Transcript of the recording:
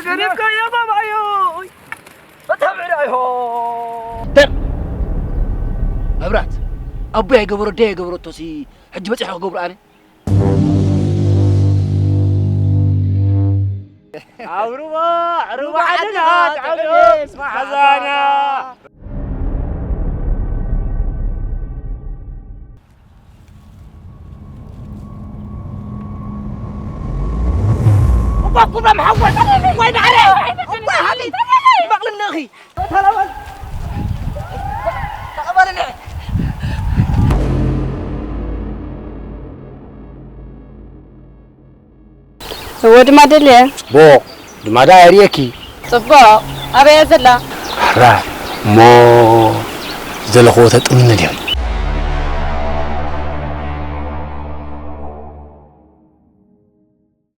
ገዲፍካዮ ባባዮ። እታ ብዕዳ ኢሆ። ደር መብራት ኣቦይ ኣይገበሮ ደይ ኣይገበረቶሲ ሕጂ በፂሑ ክገብሩ ኣነ። ኣብ ሩባ ሩባ ዓድና ዓድና ጥዕምስ ጥዕምስ መሓዛና። መሓዛና። እኳ ኩብራ መሓወል ወይ ናዕረ እኳ ሃሊ በቕልልኺ ተላበል ተቐበልኒ። እወ ድማ ደልየ። ቦ ድማ ደኣ የርእየኪ። ጽቡቕ። ኣበይ እያ ዘላ? ሕራይ እሞ ዘለኽዎ ተጥምኒ ድዮም?